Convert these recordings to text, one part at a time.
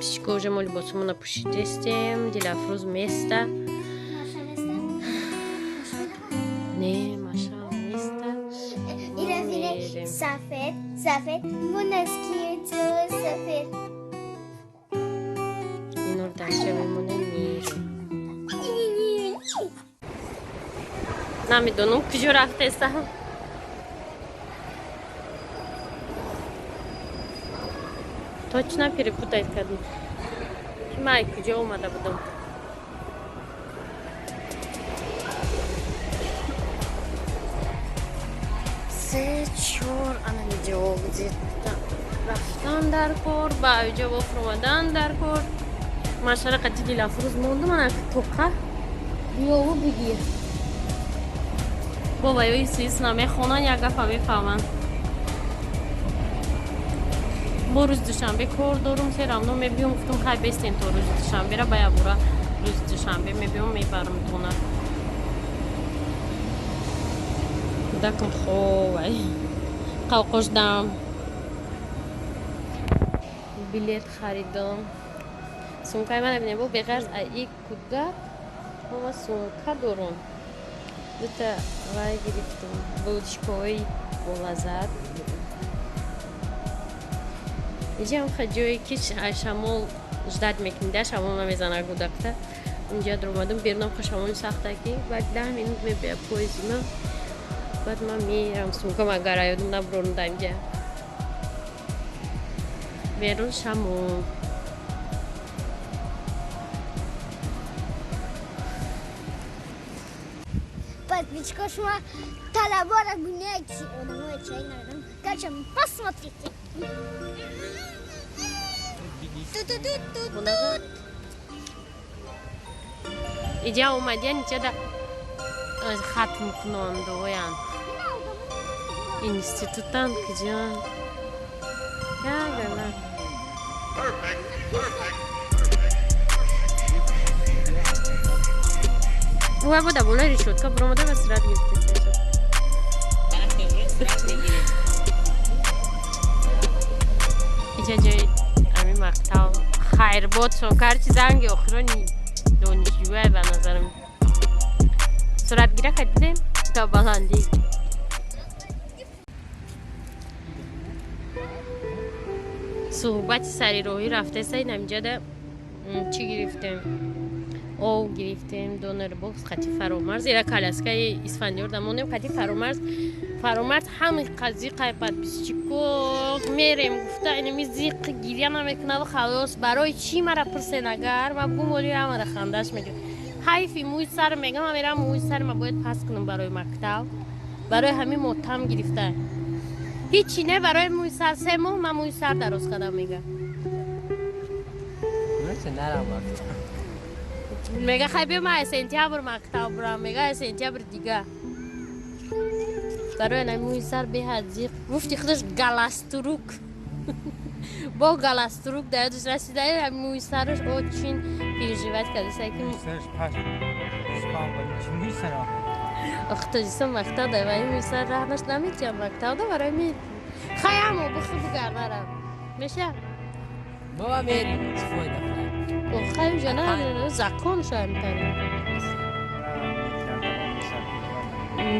Пичкожа мо либосумона пӯшидестем, Дилафрӯз места. Не, Маша места. Сафед, сафед, сафед. Инор дарча мемонем, мерем. Намедонам куҷо рафтестам. Точно перепутать кардем. Май куҷо омада будам? Се чор ана ниҷо где-то рафтан дар кор, ба иҷо бофромадан дар кор. Машара қати Дилафрӯз мондум, ана тоқа биёву бигир. Бо ваёи сис намехонанд, як гапа мефаҳманд. Бо рӯзи душанбе кор дорум, се равно мебиём, гуфтум хай бестен то рӯзи душанбера, ба ябора рӯзи душанбе мебиём, мебарам тона. Кӯдакам ховай. Қавқошдам. Билет харидам. Сумкаи ман бинем, бо беғарз и кӯдак ма сумка дорум. Дута вай гирифтам. Булочкаҳои болаззат. Инҷа ҳам ҷое ки шамол ждать мекунӣ, да шамол намезана кӯдакта. Инҷа дуромадам, берунам ха шамоли сахта ки баъд 10 минут мебия поезима. Баъд ман мерам сумкам агар аёдам набурорам да инҷа. Берун шамол. Подписчиков шумо талабора гуняйте. Одамои чай надам. Короче, посмотрите. Ту-ту-ту-ту-ту. Иҷа омадиян, иҷада хатм кунандоян. Институтан куҷоан? Ягана. Ва буда болои решётка буромада ва сурат гирифта. Иҷа ҷои ами мактаб хайрбод сон карчи занги охирони донишҷӯя ба назарам. Суратгира кардидем то баландӣ. Суҳбати сари роҳӣ рафтеса инамиҷада чӣ гирифтем? Ов гирифтем, донер бокс қати Фаромарз. Ира коляскаи Исфандиёр дамонем қати Фаромарз. Фаромарз ҳами қазиқай подписчико мерем гуфта инами зиқ гиря намекунад халос. Барои чӣ мара пурсен агар? Ма бугум оли ҳамара хандаш мегирад. Ҳайфи мӯи сар мегам, ма мерам мӯи сар ма бояд пас кунам барои мактаб. Барои ҳамин мотам гирифта. Ҳичи не барои мӯи сар, 3 моҳ ма мӯи сар дароз кардам мега. Мега хай биё ма сентябр мактаб бурам, мега сентябр дига. Барои ана мӯи сар беҳад зиқ. Гуфти худаш галастурук. Бо галастурук дар ёдаш расида, мӯи сараш очень переживать карда, ки ох тоҷикистон мактаб дар ваи мӯи сар раҳ нашд наметиям мактаб да барои ми хай амо биху бугар нарам. Меша? Баба мерим, чӣ фоида хай? Хай уҷа на закон шояд митарем.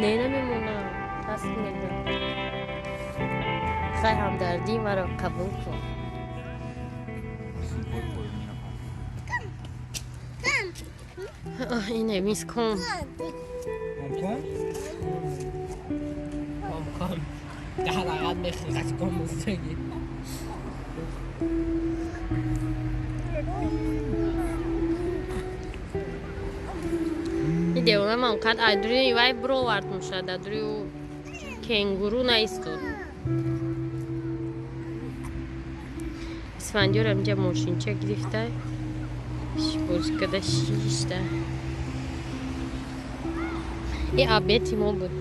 Не намемонам. Пас мегӯям. Хай ҳамдардии маро қабул кун. Ине мис кун. Ком? Ком. Дар ҳақиқат мехӯрад ком мустагӣ. Девона ман қад айдури вай бировард мушад, адури ӯ кенгуру наистод. Исфандиёр амҷа мошинча гирифта, бозӣ карда шишта. И обеди мо буд.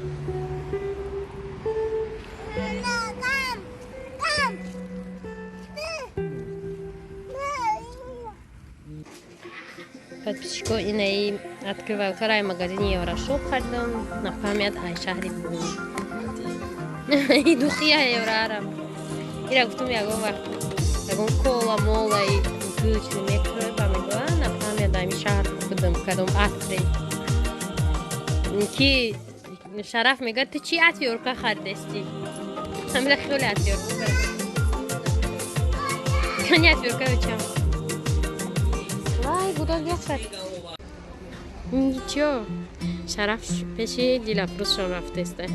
Подписчико, инаи открывалкараи магазини Еврошоп харидам, на память ай шаҳри Бу. И духия еврарам. Ира гуфтум ягон вақт ягон кола молаи гӯч мекӯрой ба мегӯя на память ами шаҳр будам кадом атре. Ки Шараф мегӯяд ту чӣ атёрка харидастӣ? Ҳамира хеле атёрка. Кани атёрка чам? Вай, будак яхшад. Ничего. Шараф пеши Дилафрӯзшон рафтеста.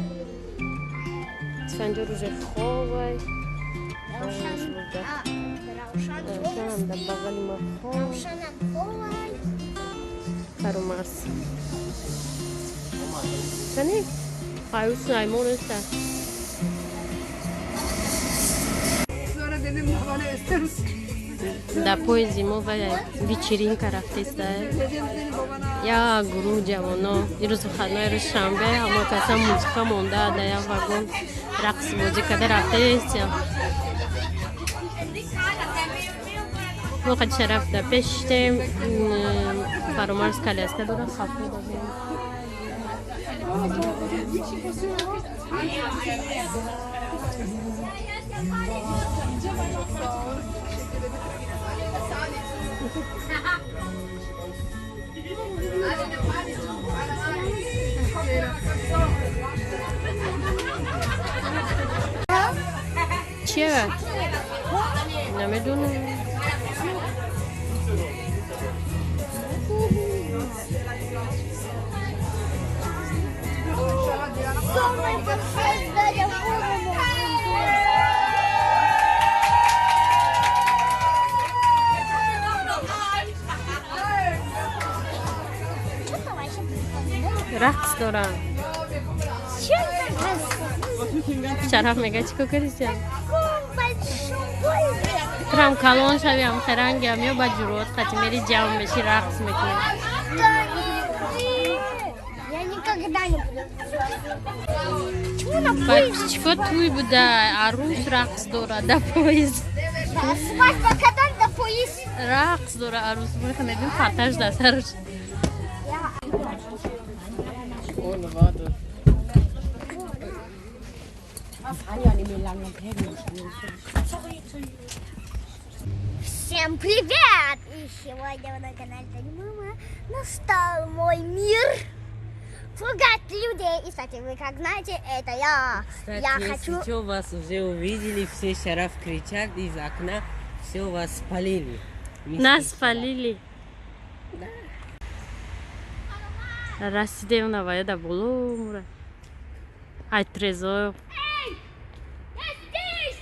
Исфандиёр уже ховай. Равшанам дар бағали мо хов. Фаромарз. Кани? Аюс наймон еста. Дар поезди мо вай вечеринка рафтеста. Як гурӯҳ ҷавоно ирӯз выходной, рӯз шанбе, ҳама каса музыка монда дар як вагон рақс бозӣ карда рафтаестям. Мо қади Шараф дар пеш шиштем, Фаромарз коляска дорад, хафо додем. Чия? Намедонам. Рақс дорам. Шараф мега чӣ кор кардисям? Трам калон шавиам, харангиам ё ба ҷурот қати мери ҷамъ меши рақс мекунӣ. Я никогда не буду. Чико туй буда, арӯс рақс дорад дар поезд. Свадьба когда дар поезд? Рақс дора арӯс, мехонедим фаташ дар сараш. Всем привет! И сегодня на канале Таня Мама настал мой мир пугать людей. И, кстати, вы как знаете, это я. Кстати, я если хочу... что, вас уже увидели, все Шараф кричат из окна, все вас спалили. Нас спалили. Да. Расидем на вая боло мура. Ай трезор. Эй! Я здесь!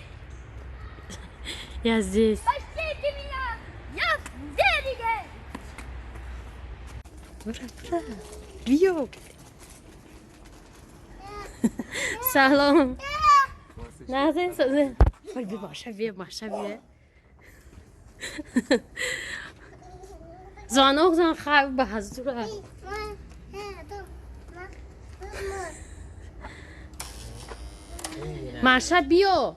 Я здесь. Спасите меня! Я в береге! Ура, ура! Биё! Салом! Назин сазин. Ой, би маша, би маша, би. Звонок зан хаб ба ҳазура. Маша биё.